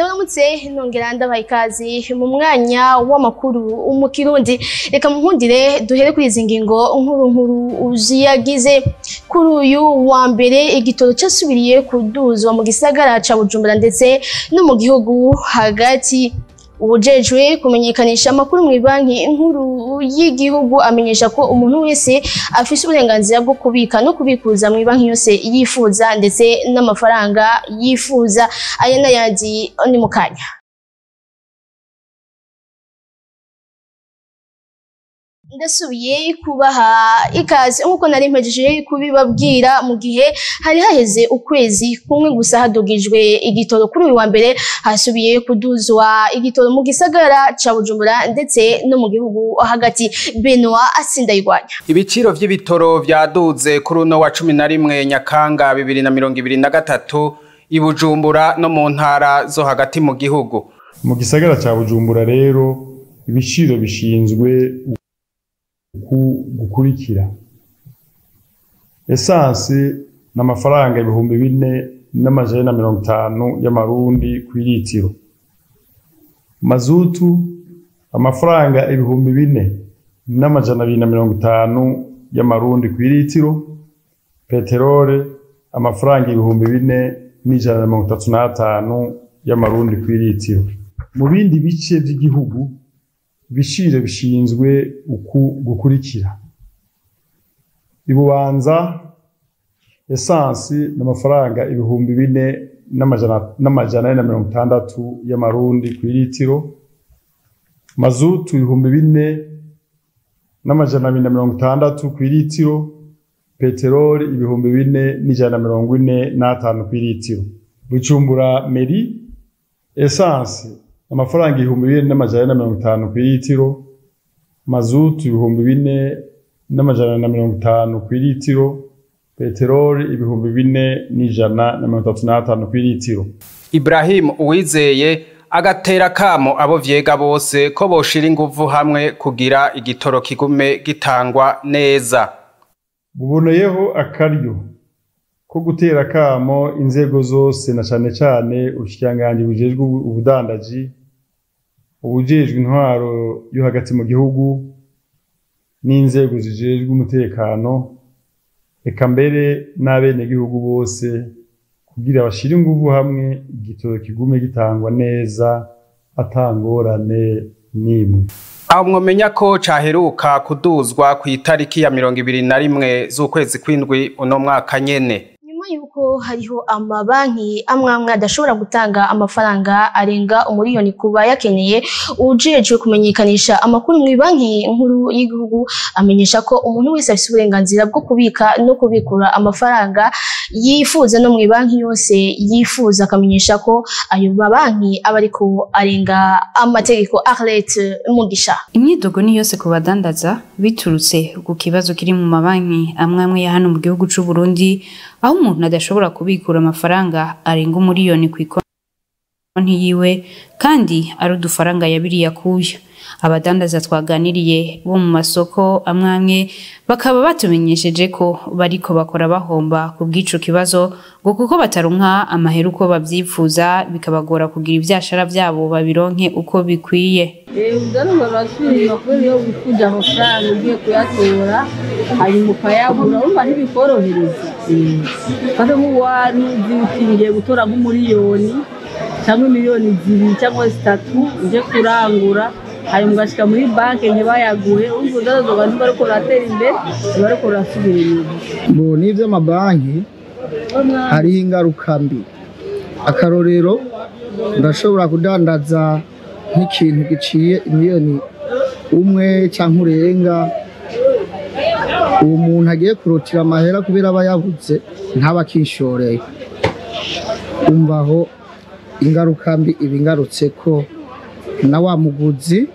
Ndabaramutse nongera ndabaha ikaze mu mwanya w'amakuru mu Kirundi. Reka munkundire duhere kuri izi ngingo nkuru nkuru ziyagize. Kuri uyu wa mbere igitoro cyasubiriye kuduzwa mu gisagara ca Bujumbura ndetse no mu gihugu hagati. Uwujejwe kumenyekanisha amakuru mu banki nkuru y'igihugu amenyesha ko umuntu wese afise uburenganzira bwo kubika no kubikuza mu banki yose yifuza ndetse n'amafaranga yifuza. Aya n'ayandi ni mu kanya. Ndasubiye kubaha ikaze nkuko nari mpejeje kubibabwira. Mu gihe hari haheze ukwezi kumwe gusa hadugijwe igitoro, kuri uyu wa mbere hasubiye kuduzwa igitoro mu gisagara ca Bujumbura ndetse no mu gihugu hagati. Benoit Asindayigwanya. Ibiciro vy'ibitoro vyaduze kuri uno wa 11 Nyakanga 2023 i Bujumbura no mu ntara zo hagati mu gihugu. Mu gisagara ca Bujumbura rero ibiciro bishinzwe gukurikira: esansi n'amafaranga 4450 y'amarundi kw'iritiro, mazutu amafaranga 4250 y'amarundi kw'iritiro, peterole amafaranga 4135 y'amarundi kw'iritiro. Mu bindi bice by'igihugu ibiciro bishinzwe uku gukurikira: Ibubanza esansi n'amafaranga 4460 y'amarundi kw'iritiro, mazutu 4260 kw'iritiro, peteroli 4145 kw'iritiro. Bujumbura meri esansi amafaranga 2450 kw'iritiro, mazutu 4450 kw'iritiro, peteroli 4135 kw'iritiro. Ibrahim Uwizeye agatera kamo abo vyega bose ko boshira inguvu hamwe kugira igitoro kigume gitangwa neza. Buboneyeho akaryo ko gutera kamo inzego zose na cane cane ubushikiranganji bujejwe ubudandaji, ubujejwe intwaro yo hagati mu gihugu n'inzego zijejwe umutekano, eka mbere n'abenegihugu bose, kugira bashire inguvu hamwe igitoro kigume gitangwa neza atangorane n'imwe. Aho mwomenya ko caheruka kuduzwa ku itariki ya 21 z'ukwezi kw'indwi uno mwaka nyene. Nyuma yuko hariho amabanki amwe amwe adashobora gutanga amafaranga arenga umuriyoni kuba yakeneye, ujejwe kumenyekanisha amakuru mu banki nkuru y'igihugu amenyesha ko umuntu wese afise uburenganzira bwo kubika no kubikura amafaranga yifuza no mu banki yose yifuza. Akamenyesha ko ayo mabanki aba ariko arenga amategeko. Arlette Mugisha. Imyidogo ni yose ku badandaza biturutse ku kibazo kiri mu mabanki amwe amwe ya hano mu gihugu c'u Burundi, aho umuntu adashobora kubikura amafaranga arenga umuriyoni ku ikonti yiwe kandi ari udufaranga yabiri yakuye. Abadandaza twaganiriye bo mu masoko amwe amwe bakaba batumenyesheje ko bariko bakora bahomba ku bw'ico kibazo, ngo kuko bataronka amahera uko bavyifuza bikabagora kugira ivyashara vyabo babironke uko bikwiye. Urudandazwa rurasubira inyuma kubera iyo wifuje amafaranga ugiye kuyatora hanyuma ukayabura, urumva ntibikorohereza. Fata nk'uwari uzi uti ngiye gutora nk'umuriyoni cyangwa miliyoni 2 cyangwa 3 nje kurangura, hanyuma ugashika muri banki ntibayaguhe, urumva urudandazwa rwawe ntibariko ruratera imbere, ntibariko rurasubira inyuma. Bo n'ivy'amabanki hariho ingaruka mbi. Akarorero, ndashobora kudandaza nk'ikintu giciye miliyoni 1 canke urenga, uwo muntu agiye kurotira amahera kubera aba yabuze ntaba akishoreye. Umvaho ingaruka mbi ibingarutse ko na wa muguzi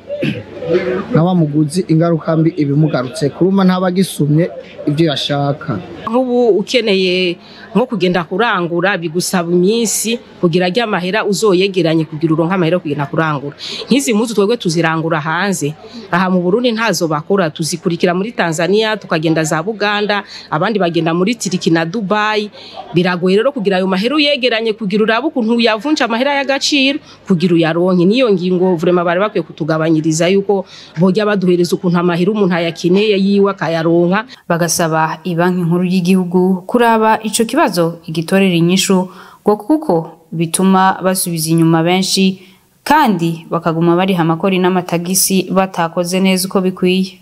Na wa muguzi ingaruka mbi ibimugarutse kuruma ntabagisumye ibyo yashaka. Nk'ubu ukeneye nko kugenda kurangura bigusaba iminsi kugira ajya amahera uzoyegeranye kugira uronke amahera kugenda kurangura. Nk'izi mpuzu twebwe tuzirangura hanze, aha mu Burundi ntazo bakora, tuzikurikira muri Tanzania, tukagenda za Buganda, abandi bagenda muri Tiriki na Dubai. Biragoye rero kugira ayo mahera uyegeranye kugira urabe ukuntu uyavunja amahera y'agaciro kugira uyaronke. Niyo ngingo vraiment bari bakwiye kutugabanyiriza yuko bojya baduhereza ukuntu amahera umuntu ayakeneye yiwe akayaronka. Bagasaba ibanki nkuru y'igihugu kuraba ico kibazo igitorera inyishu ngo kuko bituma basubiza inyuma benshi kandi bakaguma bariha amakori n'amatagisi batakoze neza uko bikwiye.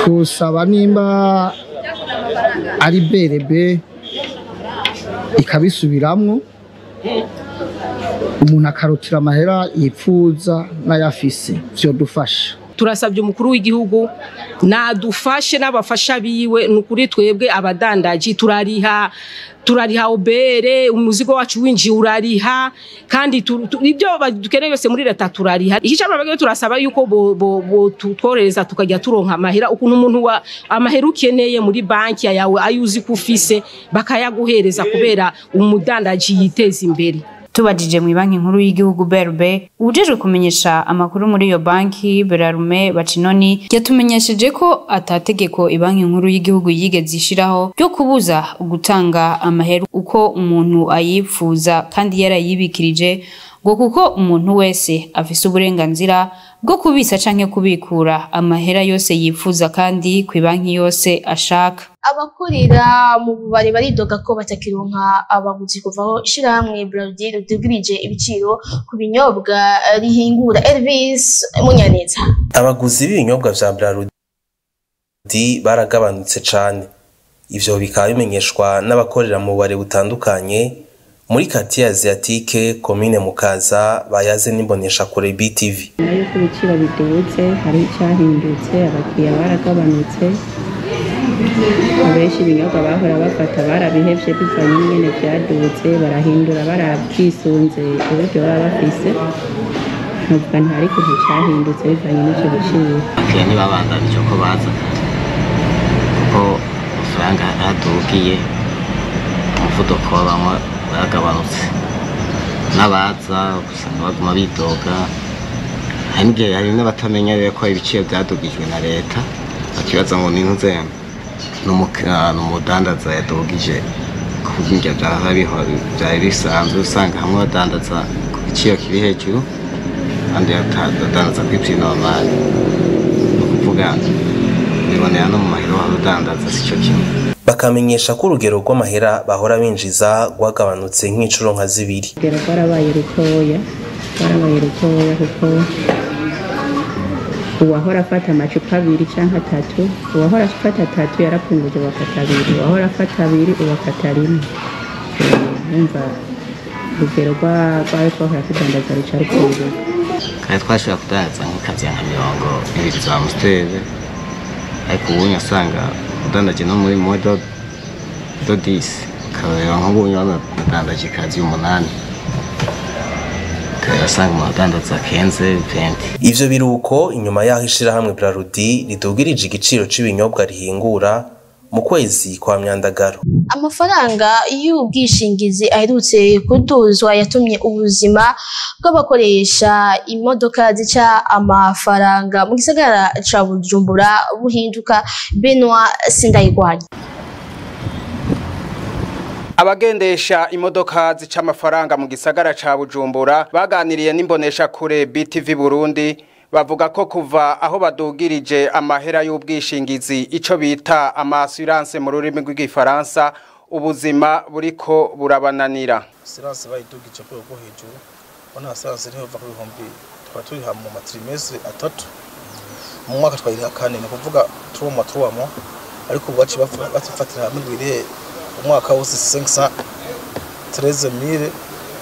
Tusaba nimba ari BRB ikabisubiramwo, umuntu akarutira amahera yipfuza n'ayafise, vyodufasha. Turasabye umukuru w'igihugu nadufashe n'abafasha biwe. Nukuri twebwe abadandaji turariha obere, umuzigo wacu winjiye urariha, kandi ibyo dukeneye byose muri leta turariha. Iki cyamara turasaba yuko bo tutworereza tukajya turonka amahera, ukuntu umuntu wa amahera ukeneye muri banki yawe ayuzi kufise bakayaguhereza kubera umudandaji yiteza imbere. Tubajije mu banki nkuru y'igihugu BRB, ujejwe kumenyesha amakuru muri iyo banki Berarume Bacinoni yatumenyesheje ko atategeko ibanki nkuru y'igihugu yigeze ishiraho ryo kubuza gutanga amahera uko umuntu ayipfuza kandi yarayibikirije, ngo kuko umuntu wese afise uburenganzira bwo kubitsa canke kubikura amahera yose yifuza kandi ku banki yose ashaka. Abakorera mu bubare baridoga ko batakironka abaguzi kuvaho ishirahamwe Braludi ridugirije ibiciro ku binyobwa rihingura. Elvis Munyaneza. Abaguzi b'ibinyobwa vya Braludi baragabanutse cane, ivyo bikaba bimenyeshwa n'abakorera mu bubare butandukanye muri quartier asiatique commune Mukaza bayaze n'imbonesha kure BTV. Nyuma y'uko ibiciro biduze hari icyahindutse, abakiriya baragabanutse, abenshi ibinyobwa bahora bafata barabihevye bivanye n'ingene vyadutse, barahindura barabyisunze uburyo baba bafise. Nkuvuga ntari ikintu cyahindutse bivanye n'ivyo biciro. Abakiriya ntibabandanije uko baza kuko amafaranga adugiye, umuvuduko w'abanywa baragabanutse, n'abaza usanga baguma bidoga. Hari n'igihe hari n'abatamenya rero ko ibiciro byadugijwe na leta, bakibaza ngo ni ntuze n'umudandaza yadugije, kuko byari bisanzwe usanga hamwe badandaza ku giciro kiri hejuru, abandi badandaza kuri prix normal. Ni ukuvuga bibonera no mu mahera waba udandaza sico kimwe. Bakamenyesha ko urugero rw'amahera bahora binjiza rwagabanutse nk'incuro nka zibiri. Urugero rwarabaye rutoya, kuko uwahora afata amacupa abiri canke atatu, uwahora afata atatu yarapfunguje uwafata abiri, uwahora afata abiri uwafata rimwe. Urumva urugero rwayo twahora tudandaza ruca rupunguka. Kare twashobora kudandaza nk'ikaziya nka 20 za Amstel, ariko ubu usanga udandaje no muri modo do 10 ukabera nk'ubu udandaje ikazi 8, ukabera umuntu adandaza 15 20. Ivyo biruko inyuma yaho ishirahamwe Braludi ridugirije igiciro c'ibinyobwa rihingura mu kwezi kwa Myandagaro. Amafaranga y'ubwishingizi aherutse kuduzwa yatumye ubuzima bw'abakoresha imodoka zica amafaranga mu gisagara ca Bujumbura buhinduka. Benoit Sindayigwanya. Abagendesha imodoka zica amafaranga mu gisagara ca Bujumbura baganiriye n'imbonesha kure BTV Burundi, bavuga ko kuva aho badugirije amahera y'ubwishingizi ico bita ama-assurance mu rurimi rw'igifaransa, ubuzima buriko burabananira. Assurance bayidugije ku rwego hejuru, bona assurance niho va ku bihumbi twari turiha mu matrimestre 3 mu mwaka twayiriha kane, ni kuvuga 3 ariko ubu baci bafatira hamwe ngwirihe umwaka wose 513,000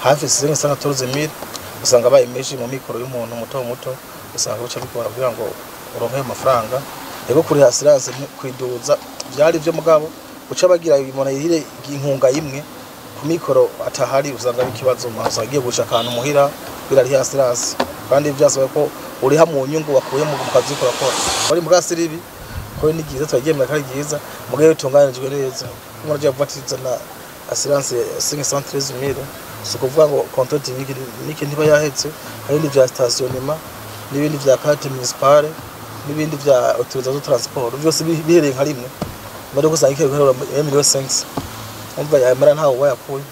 hafi 514,000, usanga bayemeje mu mikoro y'umuntu muto muto, usanga buca bikora kugira ngo uronke ayo mafaranga. Yego kuri assurance kwiduza byari byo mugabo uca bagira umuntu yirire inkunga imwe ku mikoro atahari, usanga bikibazo umuntu agiye gushaka ahantu muhira kugira ari assurance. Kandi vyasaba ko uriha mu nyungu wakuye mu kazi kurakora. Bari mu gasiribi ko ni giza twagemera kari giza mugaye utunganijwe neza. Umuntu aje avatiza na assurance 513 000 si kuvuga ngo contrat niki ntiba yahetse, hari ibindi vya stationnement n'ibindi vya carte municipale n'ibindi vya autorisation de transport, byose bihereye nka rimwe. Imodoka usanga ikiye guharura 1 million 5, umva yamara ntawo wayakuye.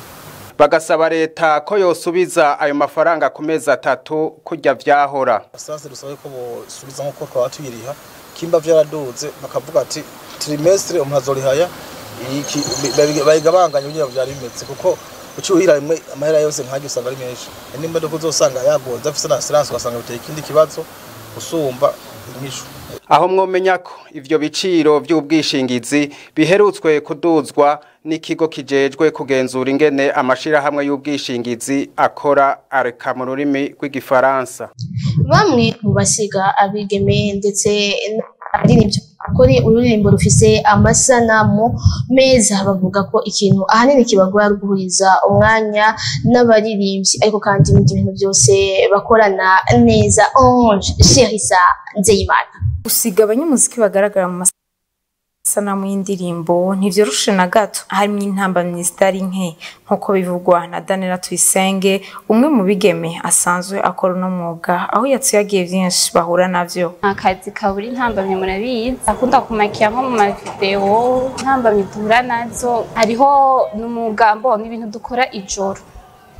Bagasaba leta ko yosubiza ayo mafaranga ku mezi 3 kurya vyahora. Assurance dusabe ko bosubiza nkuko twaba tuyiriha. Kimba vyaraduze, bakavuga ati trimestre umuntu azorihaya iki, bayigabanganya kugira ngo vyari bimeze, kuko uciye uhira rimwe amahera yose nkajya usanga ari menshi. N'imodoka uzosanga yagonze afise na assurance, ugasanga biteye ikindi kibazo usumba inyishu. Aho mwomenya ko ivyo biciro vy'ubwishingizi biherutswe kuduzwa n'ikigo kijejwe kugenzura ingene amashirahamwe y'ubwishingizi akora, areka mu rurimi rw'igifaransa. Bamwe mu basiga abigeme ndetse n'abaririmbyi bakora ururirimbo rufise amasanamu meza bavuga ko ikintu ahanini kibagora ari uguhuriza umwanya n'abaririmbyi, ariko kandi ibindi bintu byose bakorana neza. Ange Sherisa Nzeyimana. Gusiga abanyamuziki bagaragara mu masanamu y'indirimbo ntivyoroshe na gato, harimwo intambamyi zitari nke, nk'uko bivugwa na Daniela Tuyisenge, umwe mu bigeme asanzwe akora uno mwuga, aho yatuyagiye vyinshi bahura navyo. Akazi kabura intambamyi, murabizi, akunda kumakiya nko mu mavideo. Intambamyi duhura nazo hariho n'umugambo n'ibintu dukora ijoro.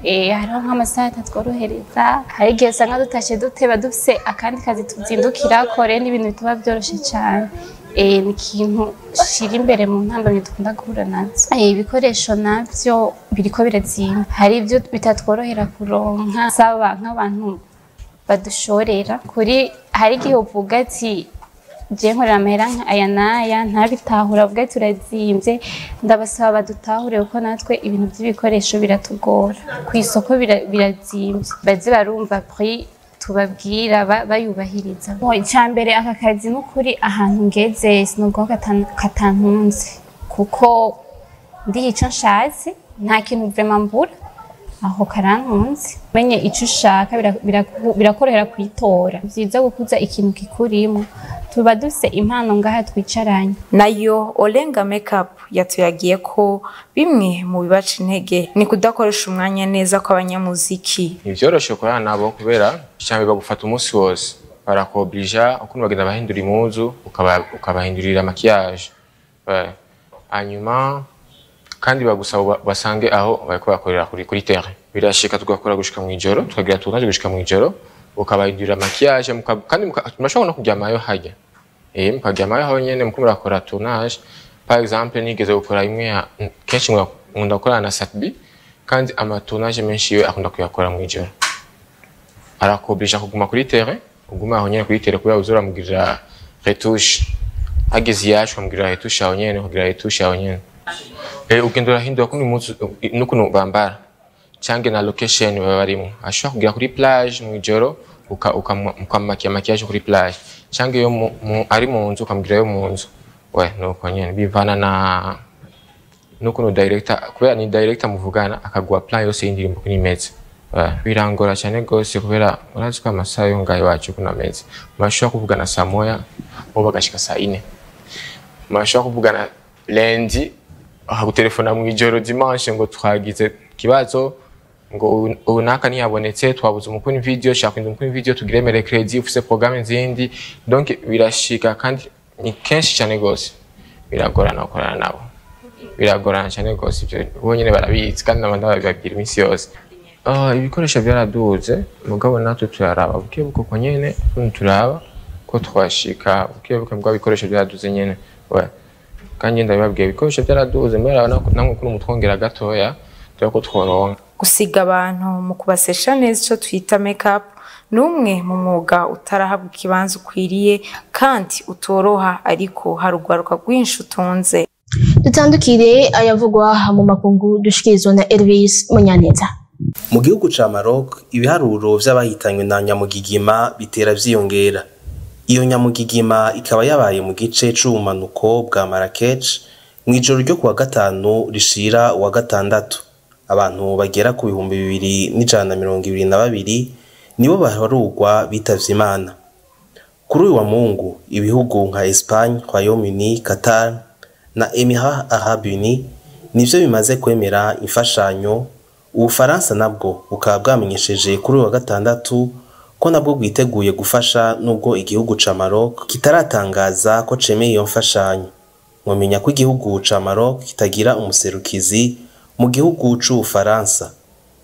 Hariho nk'amasaha atatworohereza, hari igihe usanga dutashe duteba, dufise akandi kazi tuzindukirako, rero n'ibintu bitaba vyoroshe cane. Ni ikintu shira imbere mu ntambamyi dukunda guhura nazo. Ibikoresho navyo biriko birazimba, hari ivyo bitatworohera kuronka, saba nk'abantu badushorera kuri. Hari igihe uvuga ati je nkorera amahera aya n'aya, ntabitahura, avuga ati urazimvye. Ndabasaba badutahure, kuko natwe ibintu by'ibikoresho biratugora, ku isoko birazimvye, baze barumva prix tubabwira bayubahiriza. Icya mbere, aka kazi n'ukuri ahantu ngeze sinubwo katantunze, kuko ndiha ico nshatse, nta kintu vraiment mbura, aho karantunze. Menye ico ushaka birakorohera kuyitora, vyiza gukuza ikintu kikurimo. Tuba dufise impano ngaha twicaranye. Nayo Olenga Makeup yatuyagiye ko bimwe mu bibaca intege ni kudakoresha umwanya neza kw'abanyamuziki. Ntivyoroshe gukorana nabo, kubera icambere bagufata umunsi wose, barakoblija ukuntu bagenda bahindura impuzu, ukabahindurira maquillage. Hanyuma kandi bagusaba basange aho bariko bakorera kuri terrain. Birashika tugakora gushika mw'ijoro, tukagira tournage gushika mw'ijoro, ukabahindurira maquillage, kandi murashobora no kuryamayo harya, mukaryamayo aho nyene muko murakora tournage. Par exemple, nigeze gukora imwe kenshi nkunda gukorana na Satbi, kandi ama tournage menshi yiwe akunda kuyakora mw'ijoro, arakoblija kuguma kuri terrain, uguma aho nyene kuri terrain, kubera uzoramugirira retouche hageze iyacu, ukamugirira retouche aho nyene, kugira retouche aho nyene. Ugenda urahindura kuno impuzu n'ukuntu bambara canke na location baba barimo. Ashobora kugira kuri plage mw'ijoro, ukamakiya maquillage kuri plage, canke iyo ari mu nzu ukamubwira yo mu nzu we. Nuko nyene bivana na n'ukuntu director, kubera ni director muvugana, akaguha plan yose y'indirimbo ukuntu imeze. Birangora cyane gose, kubera urazi ko amasaha yo ngaho iwacu ukuntu ameze, murashobora kuvugana saa 1, bo bagashika saa 4. Murashobora kuvugana lundi, akagutelefona mw'ijoro dimanche ngo twagize ikibazo, ngo ubu naka ntiyabonetse, twabuze umukuru video, shaka inzu umukuru video tugire mercredi, ufise programme nzindi. Donc birashika kandi ni kenshi cyane gose, biragorana gukorana nabo, biragorana cyane gose. Ibyo bo nyene barabizi kandi n'abandi babibabwira iminsi yose. Ibikoresho byaraduze, mugabo natwe turaraba buke buke uko nyene ukuntu turaba ko twashika buke buke, mugabo ibikoresho byaraduze nyene. Ouais. Kandi ndabibabwiye, ibikoresho byaraduze, muraraba namwe ukuntu mutwongera gatoya turako tworonka. Gusiga abantu mu kubasesha neza, ico twita makeup, ni umwe mu mwuga utarahabwa ikibanza ukwiriye kandi utoroha, ariko hari urwaruka rwinshi utunze. Dutandukire ayavugwa mu makungu dushikirizwa na Elvis Munyaneza. Mu gihugu ca Maroc, ibiharuro vy'abahitanywe na nyamugigima bitera vyiyongera. Iyo nyamugigima ikaba yabaye mu gice c'ubumanuko bwa Marrakech mw'ijoro ryo kuwa gatanu rishira uwa gatandatu. Abantu bagera ku 2122 nibo baharugwa bitavye Imana. Kuri uyu wa Mungu, ibihugu nka Espagne, Royaume-Uni, Qatar na Emirats Arabes Unis nivyo bimaze kwemera imfashanyo. Ubufaransa nabwo bukaba bwamenyesheje kuri uyu wa gatandatu ko nabwo bwiteguye gufasha, nubwo igihugu ca Maroc kitaratangaza ko cemeye iyo mfashanyo. Mwomenya ko igihugu ca Maroc kitagira umuserukizi mu gihugu c'Ubufaransa.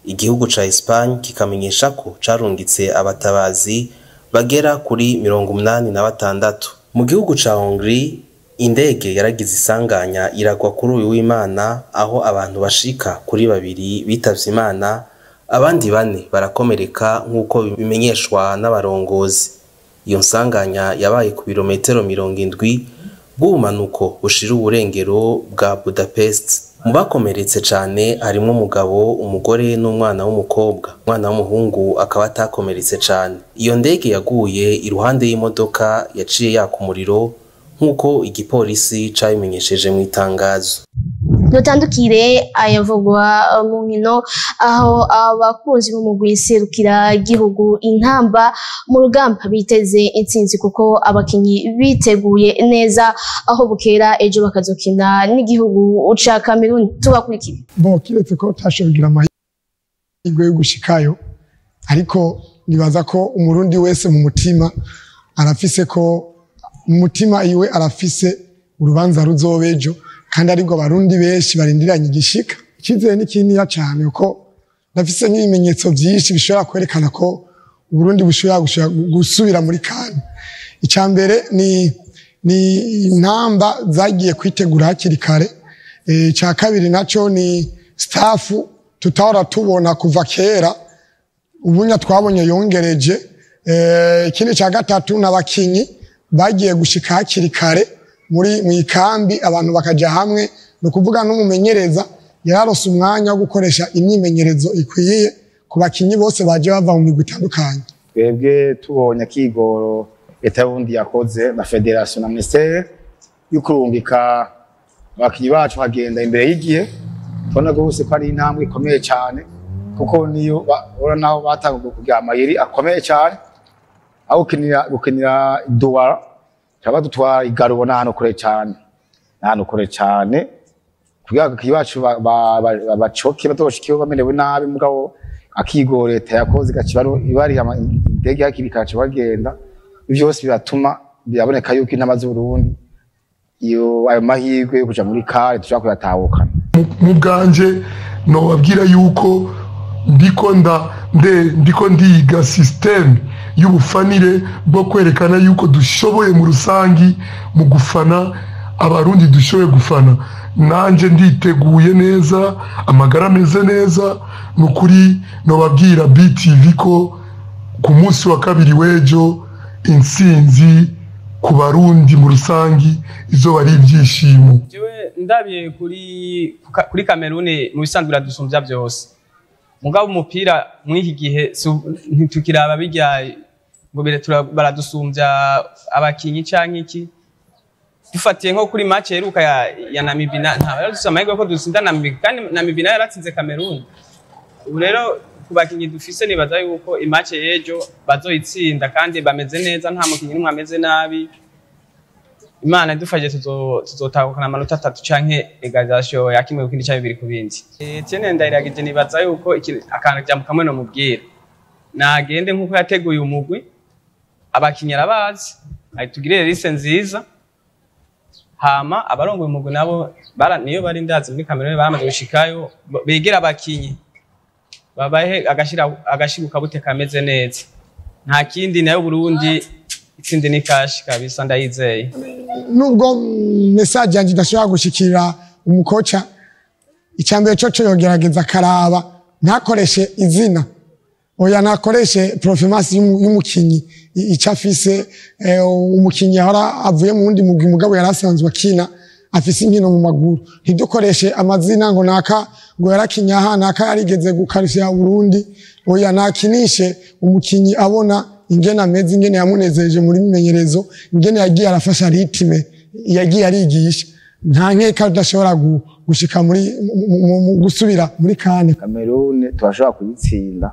Igihugu ca Espagne kikamenyesha ko carungitse abatabazi bagera kuri 86. Mu gihugu ca Hongrie, indege yaragize isanganya iragwa kuri uyu w'Imana, aho abantu bashika kuri 2 bitavye Imana, abandi 4 barakomereka nk'uko bimenyeshwa n'abarongozi. Iyo nsanganya yabaye ku birometero 70 bw'ubumanuko bushira uburengero bwa Budapest. Mu bakomeretse cane harimwo umugabo, umugore n'umwana w'umukobwa. Umwana w'umuhungu akaba atakomeretse cane. Iyo ndege yaguye iruhande y'imodoka yaciye yaka umuriro nk'uko igipolisi cabimenyesheje mu itangazo. Dutandukire ayavugwa mu nkino, aho abakunzi b'umugwi serukira gihugu Intamba mu rugamba biteze intsinzi kuko abakinyi biteguye neza, aho bukera ejo bakazokina n'igihugu ca Cameroon. Tubakurikire. Bo kiretse ko tashogira amahirwe yo gushikayo, ariko nibaza ko umurundi wese mu mutima arafise ko mu mutima iwe arafise urubanza ruzobejo, kandi ariko abarundi benshi barindiranye igishika. Icyizere ni kininiya cyane, kuko ndafise nk'ibimenyetso byinshi bishobora kwerekana ko Uburundi bushobora gusubira muri CAN. Icya mbere ni intamba zagiye kwitegura hakiri kare. Icya kabiri naco ni staff tutahora tubona kuva kera, ubunya twabonye yongereje. Ikindi cya gatatu n'abakinyi bagiye gushika hakiri kare muri mu ikambi, abantu bakaja hamwe. No kuvuga n'umumenyereza yararose umwanya wo gukoresha imyimenyerezo ikwiye ku bakinyi bose baje bava mu migwi itandukanye. Twebwe tubonye akigoro leta y'Uburundi yakoze na federation na ministere yo kurungika abakinyi bacu bagenda imbere y'igihe, tubona rwose ko ari intambwe ikomeye cyane, kuko niyo ubona naho batanguye kugira amayeri akomeye cyane, aho gukinira Douala tukaba dutwara igarubo n'ahantu kure cyane, n'ahantu kure cyane, kugira abakinyi bacu bacoke batoshikiwe bamerewe nabi. Mugabo akigo leta yakoze igaca ibariha indege hakiri kare bagenda, byose biratuma biraboneka yuko intama z'Uburundi iyo ayo mahirwe yo kuja muri CAN dushobora kuyatahukana. Mu bwanje nobabwira yuko ndiko ndiga system y'ubufanire bwo kwerekana yuko dushoboye mu rusangi mu gufana, abarundi dushoboye gufana. Nanje nditeguye neza, amagara ameze neza. Nukuri nobabwira BTV ko ku munsi wa kabiri w'ejo intsinzi ku barundi mu rusangi izoba ari ibyishimo. Jewe ndabiye kuri Cameroon mu bisanzwe iradusumbya byose, mugabo umupira mw'iki gihe ntitukiraba bijya ngo baradusumbya abakinyi canke iki. Dufatiye nko kuri match yeruka ya Namibia, nta baradusama amahirwe ko dutsinda Namibia, kandi Namibia yaratsinze Cameroon. Ubu rero ku bakinyi dufise nibaza yuko imatch y'ejo bazoyitsinda kandi bameze neza, nta mukinyi n'umwe ameze nabi. Imana idufashije tuzotahukana amanota 3 canke egalisation ya 1 ku kindi canke 2 ku bindi. Etienne Ndayiragije nibaza yuko akantu jambo kamwe no mubwira, nagende nkuko yateguye umugwi, abakinyi arabazi, ayitugirire liste nziza, hama abarongoye umugwi nabo niyo bari ndazi muri Cameroon baramaze gushikayo, begera abakinyi babahe agashiruka bute kameze neza. Nta kindi nayo Burundi itsinde ni cash kabisa, ndayizeye. Nubwo message yanjye idashobora gushikira umukoca, icyambere cyo yogerageza karaba ntakoreshe izina, oya nakoreshe performance y'umukinyi icyo afise. Umukinyi ahora avuye mu wundi mugwi mugabo yarasanzwe akina afise inkino mu maguru, ntidukoreshe amazina ngo naka ngo yarakinye aha, naka yarigeze gukarishya Burundi. Oya nakinishe umukinyi abona ingene ameze, ingene yamunezereje muri mimenyerezo, ingene yagiye arafasha ritime yagiye arigisha. Nta nkeka udashobora gushika muri gusubira muri CAN. Cameroon turashobora kuyitsinda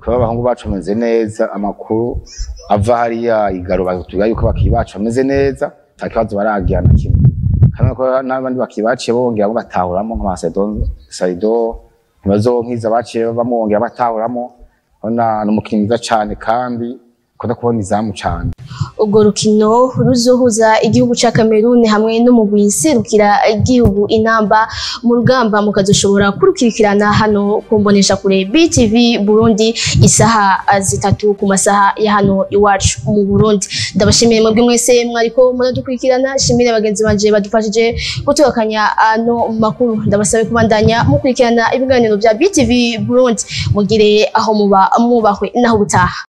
Kuba abahungu bacu bameze neza, amakuru ava hariya igaro batubwira yuko abakinyi bacu bameze neza, nta kibazo baragira na kimwe. Kandi ko n'abandi bakinyi baciye bongera batahuramwo nka Saido ntibazonkiza baciye bamwongera batahuramwo. Urabona ni umukinyi mwiza cane kandi akunda kubona izamu cane. Urwo rukino ruzohuza igihugu ca Cameroon hamwe n'umugwi serukira igihugu Intamba mu Rugamba, mukazoshobora kurukirikirana hano ku mbonesha kure BTV Burundi isaha 3 ku masaha ya hano iwacu mu Burundi. Ndabashimiye mwebwe mwese mwariko muradukurikirana, shimire bagenzi banje badufashije gutokanya ano makuru. Ndabasabe kubandanya mukurikirana ibiganiro bya BTV Burundi, mugire aho muba mubahwe naho butaha.